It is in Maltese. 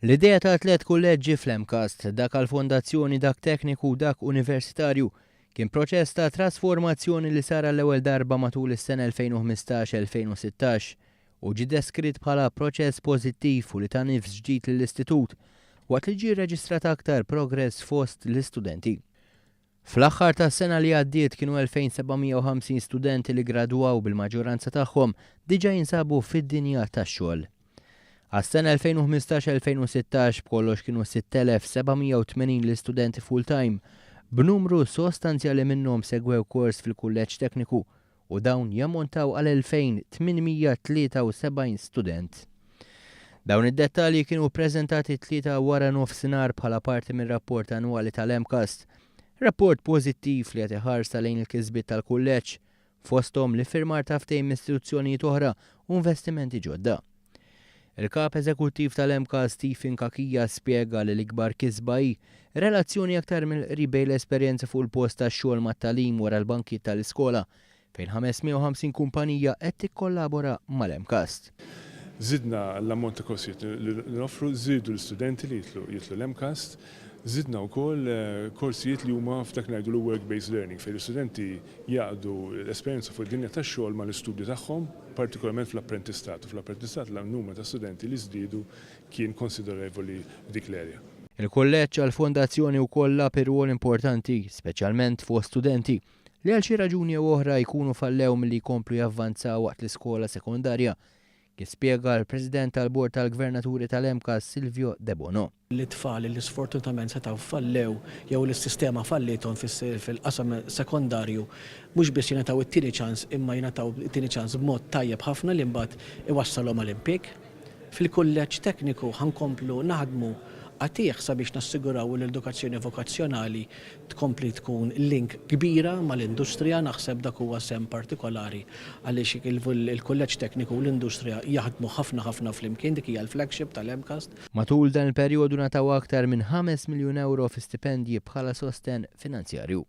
L-idea ta' tliet kulleġġi fl-MCAST, dak għall-fondazzjoni, dak tekniku u dak universitarju, kien proċess ta' trasformazzjoni li sar għall-ewwel darba matul is-sena 2015-2016 u ġie deskritt bħala proċess pożittiv u li ta nifs ġdid lill-istitut waqt li ġie rreġistrat aktar progress fost l-istudenti. Fl-aħħar tas-sena li għaddiet kienu 2,750 studenti li ggradwaw bil-maġġoranza tagħhom diġà jinsabu fid-dinja tax-xogħol. Għas-sena 2015-2016 b'kollox kienu 6,780 l-istudenti full-time, b'numru sostanzjali minnhom segwew kors fil-Kulleġġ Tekniku u dawn jammontaw għal 2,873 student. Dawn id-dettalji kienu ppreżentati t-Tlieta waranofsinhar bħala parti mir-rapport annwali tal-MCAST. Rapport pożittiv li jagħti ħarsa lejn il-kisbiet tal-Kulleġġ, fosthom l-iffirmar ta' ftehim m'istituzzjonijiet oħra u investimenti ġodda. Il-Kap Eżekuttiv tal-MCAST Stephen Cachia spjega li l-ikbar kisba hi relazzjoni aktar mill-qrib bejn l-esperjenza fuq il-post tax-xogħol mat-tagħlim wara l-bankijiet tal-iskola, fejn 550 kumpanija qed tikkollabora mal-MCAST. Żidna l-ammont ta' korsijiet li noffru, żiedu l-istudenti li jidħlu l-MCAST, żidna wkoll korsijiet li huma f'dak li ngħidulu work-based learning fejn l-istudenti jgħaqqdu l-esperjenza fuq id-dinja tax-xogħol mal-istudju tagħhom, partikolarment fl-apprentistat, u fl-apprentistat l-numru ta' studenti li żdiedu kien konsiderevoli f'dik l-area. Il-Kulleġġ għall-Fondazzjoni wkoll lagħab irwol importanti, speċjalment fost studenti li għal xi raġuni jew oħra jkunu fallew milli jkomplu javvanzaw waqt l-iskola sekondarja, kif spjega l-President tal-Bord tal-Gvernaturi tal-MCAST Silvio Debono. Lit-tfal li sfortunatament setgħu fallew jew li s-sistema fallithom fil-qasam sekondarju mhux biss jingħataw it-tieni ċans imma jingħataw it-tieni ċans b'mod tajjeb ħafna li mbagħad iwassalhom għal impieg. Fil-Kulleġġ Tekniku ħa nkomplu naħdmu qatigħ sabiex nassiguraw li l-edukazzjoni vokazzjonali tkompli tkun link kbira mal-industrija, naħseb dak huwa sehem partikolari għaliex il-Kulleġġ Tekniku u l-industrija jaħdmu ħafna ħafna flimkien, dik hija l-flagship tal-MCAST. Matul dan il-perjodu ngħataw aktar minn 5 miljun ewro fi stipendji bħala sostenn finanzjarju.